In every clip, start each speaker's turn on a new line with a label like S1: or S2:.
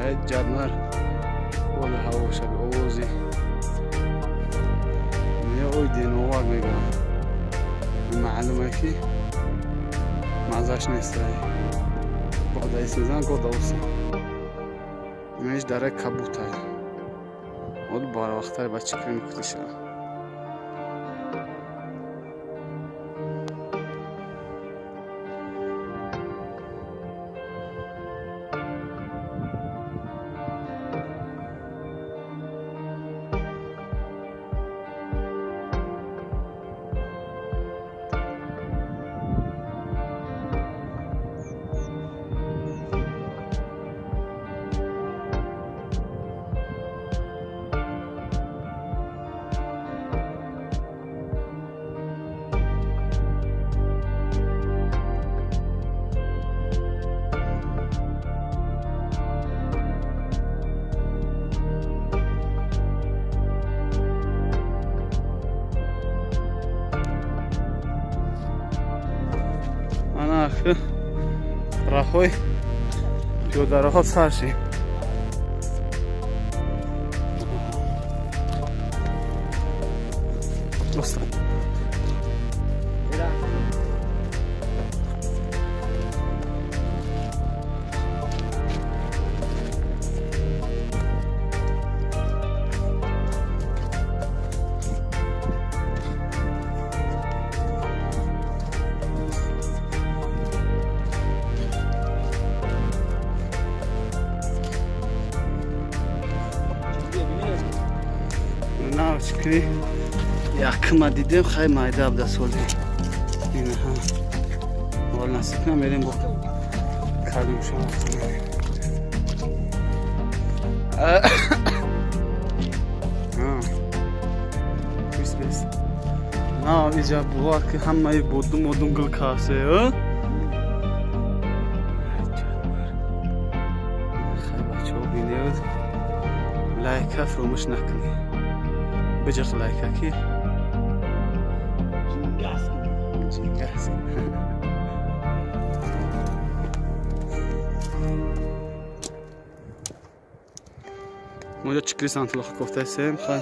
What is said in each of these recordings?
S1: Ҷадмар оли ҳаво шаби овози ой деновак мегӯям, маълуме ки маззаш нест. Бодаис мезанам, годаоси инаш дараи кабутай од барвақтаре ба чикри мекутиша. Раҳҳои пиёдароҳо сар шид. Чикри якма дидем, хай майда абда соли инаҳа вол насиб намерем, бо кардем шумо. Бис на иҷа бува ки ҳамаи бодум одум гул касе. Хай, бачаҳо, бинед, лайка фуромӯш накунед, биҷиқ лайка ки ҷингас. Моҷа чикри сантулоха кофтасем, хай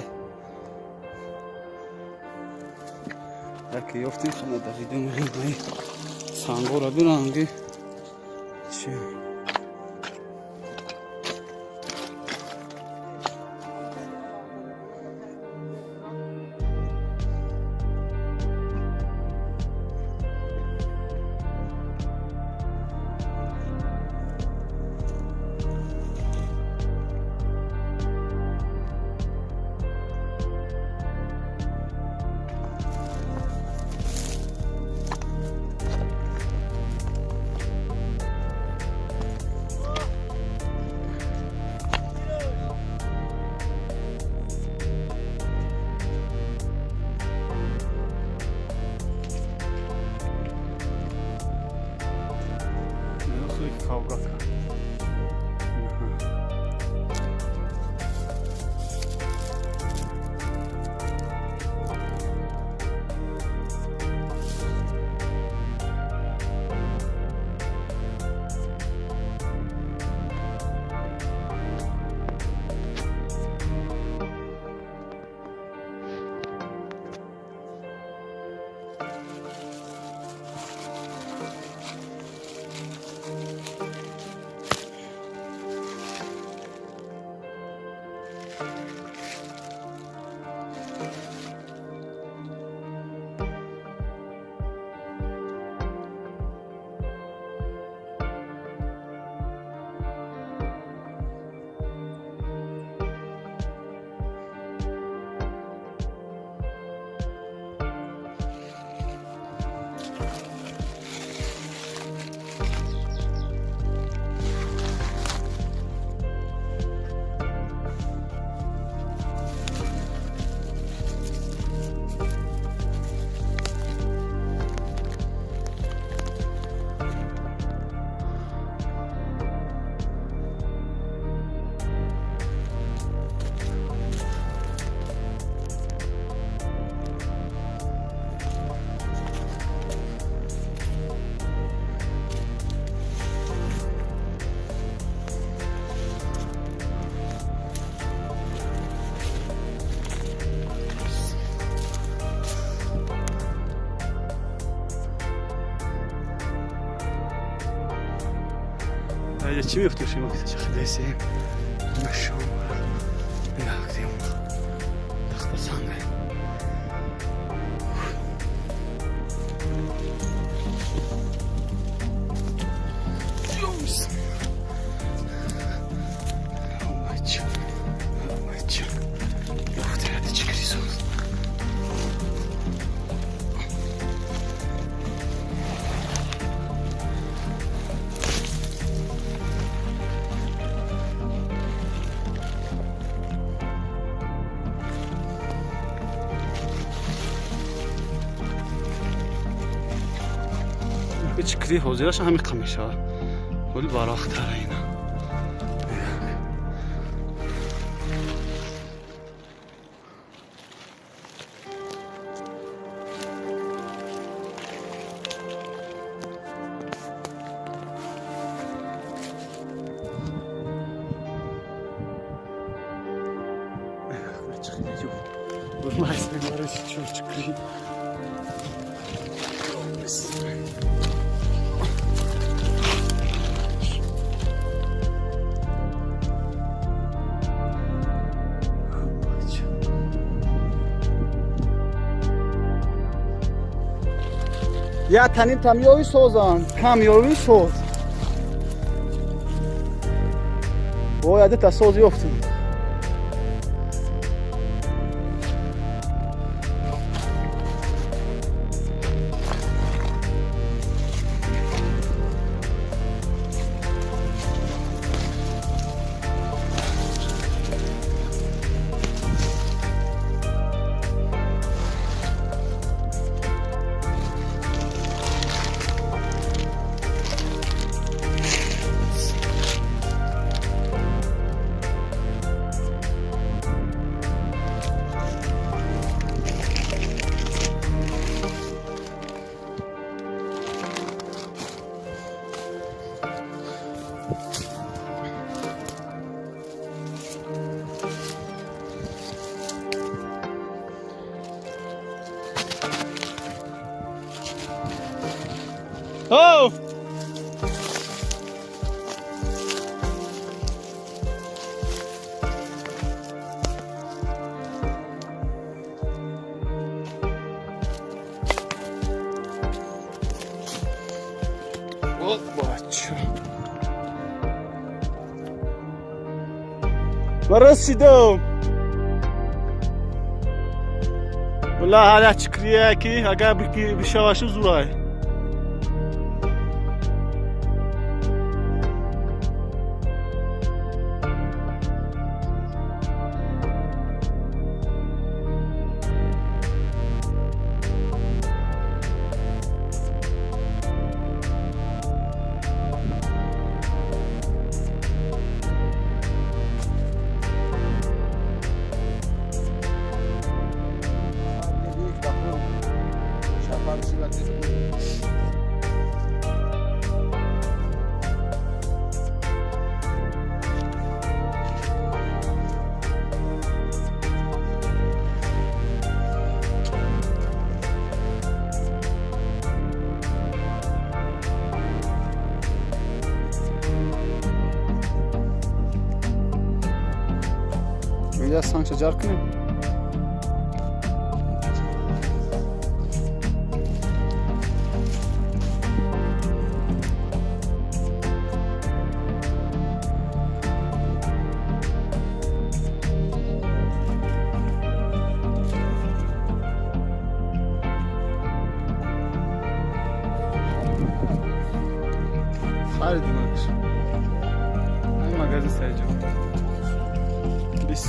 S1: яке ёфтем, хана дар видео мерем. Сангора биранги чи. Кавгака. Чӣ мефтушем, чахидесем нашом як тахтасанга. Чикри ҳозираша ҳамиқа мешавад, ҳоли барвақттара ина. Чикри. Я таним там ёви созан, кам ёви соз. Ой, адета соз ёфтем. Oh! Расидам. Валла, ҳар як чикрие ки агар бишавашу зурай. Инҷа санг шаҷар кунем. Харидимаш. Ай магазин сарҷон. Бис.